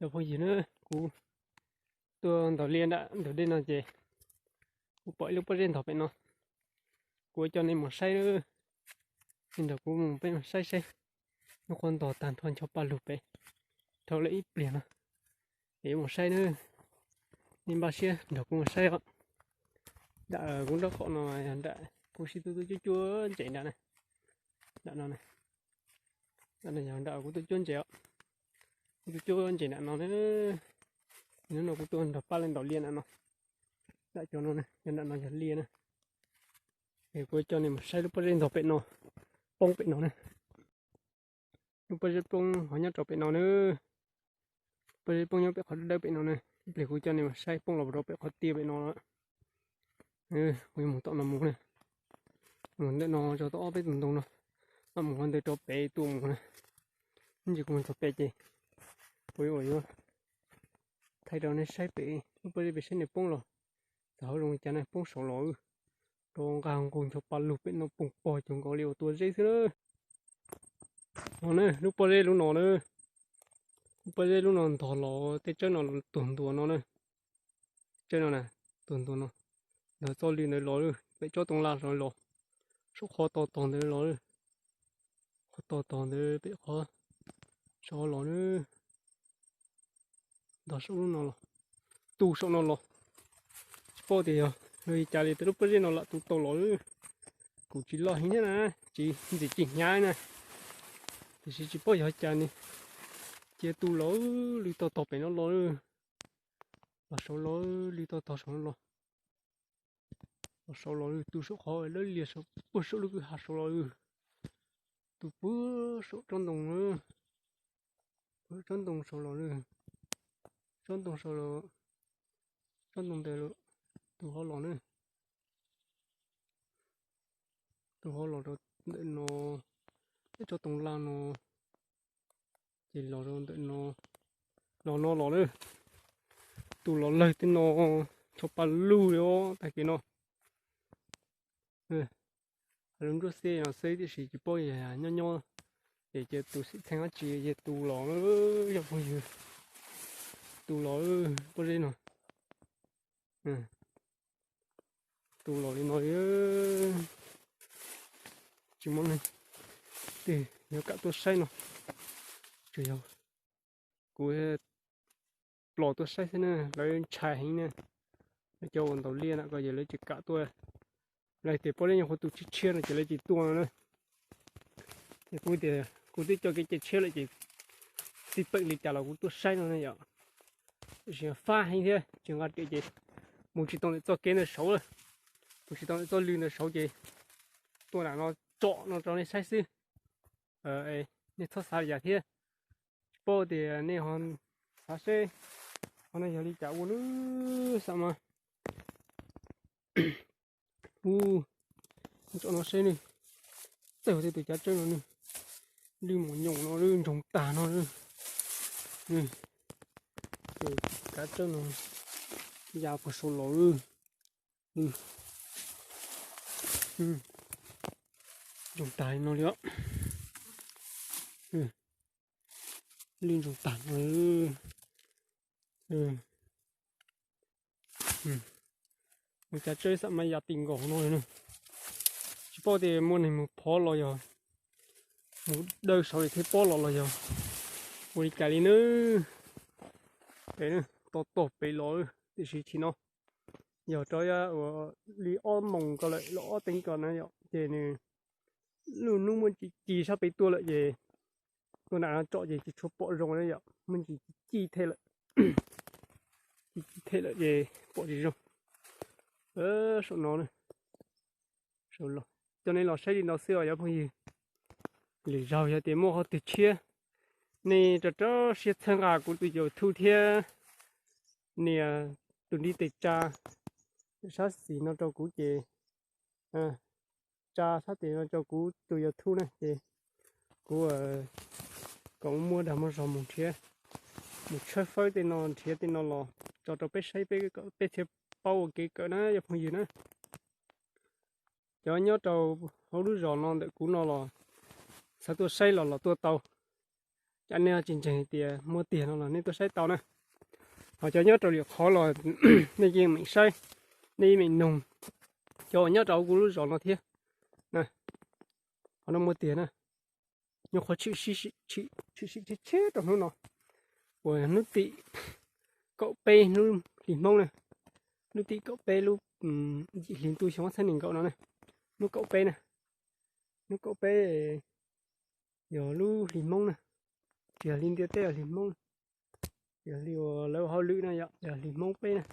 Cov phooj ywg na, kuv tuaj ntaus liaj nram ntug dej no ces kuv pom ib lub pob zeb ntog pem no. Kuv coj nej mus saib na, nej nrog kuv mus peb mus saib saib lub qhov ntog tag nrho ncho pa lug pem dhau lawm ib pliag no. Es mus saib na, nej npaj siab nrog kuv mus saib os. Nram kuv nraub qaum no yog nram kuv sib tuaj tuaj cuab cuab ntses nram na, nram no na. Nram no yog nram kuv tuaj cuab ntses os. Kuv tuaj cuab ntses nram no na. Hnub no kuv tuaj nrog pab lawv ntaus liaj nram no. Nram cov no na, yog nram no yog liaj na. Es kuv coj nej mus saib lub pob zeb ntog pem no, poob pem no na. Lub pob zeb poob ho nyob rau pem no na. Pob zeb poob nyob pem qhov dawb dawb pem no na. Ib pliag kuv coj nej mus saib poob los rau pem qhov tiaj pem no. Kuv yuav mus tom no mus na. Mus ntawm no rau tom ob peb tus ntoo no, mam mus qhov ntawd rau pem tuaj mus na. Ib ntsis kuv mus txog pem ces kuv yuav thaij rau nej saib pem lub pob zeb pem saib nws poob los txog hauv zoo li cas na, poob saud los rau nqaj nqug ncho pa lug pem no poog pog cuag nkaus li uas tua zeb xwb na. No na, lub pob zeb lub no na, lub pob zeb lub no ntog los tej tsawb no tuag ntua no na. Tsawb no na, tuag ntua no, ntog txoj lw ntawd los, pem tsob toov laj saud los, saum qhov to tog ntawd los, qhov to tog ntawd pem qhov saud los na. Ntog saum lub no los, tu saum no los. Tsis paub tias yog li cas li peb lub pob zeb no lam tu tau los. Kuv tsis loj heev thiab na, tsis ntxim tsis hnyav na, tiam sis tsis paub yog cas ne, cia tu los lw tog tog pem no los, los saud los lw tog tog saum no los, los saud los lw tu saum qhov lawb liag saud puag saum lub kwj ha saud los lw, tu puag saum tsob ntoo, puag tsob ntoo saud los lw, tsob ntoo saud los, tsob ntoo ntawd los, tu hov los na, tu hov los rau ntawm no, tsob toov laj no, ces los rau ntawm no, los no los na, tu los lawg tej no, ncho pa lug li os tag kis no. Hais lus ntsuab xeb no xwb tiam sis tsis paub yog nyob nyob ces cia tus xwm txheej dab tsi ces tu los, yog phooj ywg, tu los pob zeb no, tu los li no, tsis muaj neeg twg yuav kam tuaj saib no, tsuas yog kuv plos tuaj saib xwb na, lawv ntshai heev na. Lawv cov uas ntaus liaj na ko ces lawv tsis kam tuaj, lawv tias pob zeb nyuam qhuav tu tshiab tshiab no ces lawv tsis tuaj no na. Ces kuv tias kuv twb coj kev cai tshiab lawm ces txij peem li cas los kuv tuaj saib no na yom. Tiam sis fab heev thiab tsis nqa riam ces mus tsis tau ntawm txoj kev ntawd saud, mus tsis tau ntawm txoj lw ntawd saud ces tuaj nram no tsom no rau nej saib xwb. Nej txhob xav li cas thiab, tsis paub tias nej ho xav seb qhov no yog li cas ua lub xam mas. Ub, tsom no seb nws, tej tus cav tsawb no nws, lwj mos nyoos no lwj ntsoog tag no, cav tsawb no ya puag saud los, ntsoog tag li no li os. Lwj ntsoog tag no. Mus cav tsawb xam mas ya ti nkaus no na. Tsis paub tias muaj neeg mus phov los yog mus dawb saud li thiaj pob los los yog ua li cas li nawb. Pem to tog pem los, tiam sis chim no yog rau ua li ob moos ko lawm los ob teev ko na yom, ces nws lub hnub muaj ntsis ci sab pem tuaj lawm ces tuaj nram no tsom ces tsis tshua pom zoo na yom, muaj ntsis ci ci thiaj lawm, ci ci thiaj lawm ces pom tsis zoo. Saum no, saum los, coj nej los saib li no xwb os cov phooj ywg. Lwm zaug yog tias muaj qhov twg tshiab, nej rau rau siab txhawb nqa kuv tus YouTube thiab nias tus ntiv tes tsa sab xis no rau kuv ces, tsa sab tes no rau kuv tus YouTube na ces kuv kom muaj dag muaj zog mus nrhiav, mus tshawb fawb tej no nrhiav tej no los tso rau peb saib, peb thiaj paub ua kev kawm na cov phooj ywg na. Cov nyob rau hauv lub zos no ntawm kuv no los xav tuaj saib los los tuaj tau. Yog nej tsis ntseeg hais tias muaj tiag no los nej tuaj saib tau na. Ho cov nyob rau lwm qhov los nej yeej meem saib, nej yeej meem noog cov uas nyob rau kuv lub zos no thiab. Qhov no muaj tiag na. Nyuam qhuav tshwm sim tshiab tshiab rau hnub no, uas hnub tim kaum peb hnub hli Hmoob na, hnub tim kaum peb lub yim hli ntuj xyoo ob txhiab nees nkaum no na, hnub kaum peb na, hnub kaum peb yog lub hli Hmoob na, tsis yog hli ntiaj teb, yog hli Hmoob, yog hli uas lawv ua hauj lwm na, yog hli Hmoob peb na.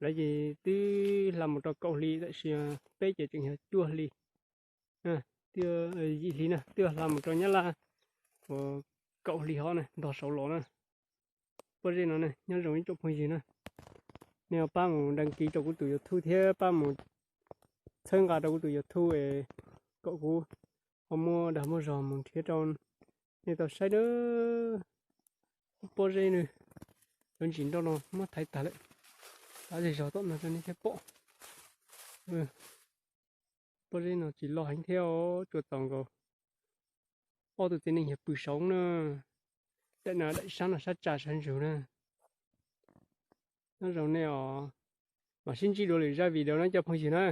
Lawv ces twb hla mus rau kaum hli, tab sis peb ces tseem yog cuaj hli, yim hli na, twb hla mus rau Nyab Laj uas kaum hli hov na, ntog saud los na. Pob zeb no ne, nyob zoo ib tsoom phooj ywg na, nej pab mus đăng ký rau kuv tus YouTube thiab pab mus txhawb nqa rau kuv tus YouTube es kom kuv ho muaj dag muaj zog mus nrhiav rau nej tau saib na. Pob zeb no, cov ntsis nroj no muab thaiv tag lawm, thaiv zej zog tom no rau nej thiaj pom. Pob zeb no tsis loj heev thiab, tsuas txaus nkaus ob tug txiv neej yog pw saud na. Daim no daim sab no sab tsa sab ntsug na. Nyob zoo nej os, mam sib ntsib dua lwm zaj video na cov phooj ywg na.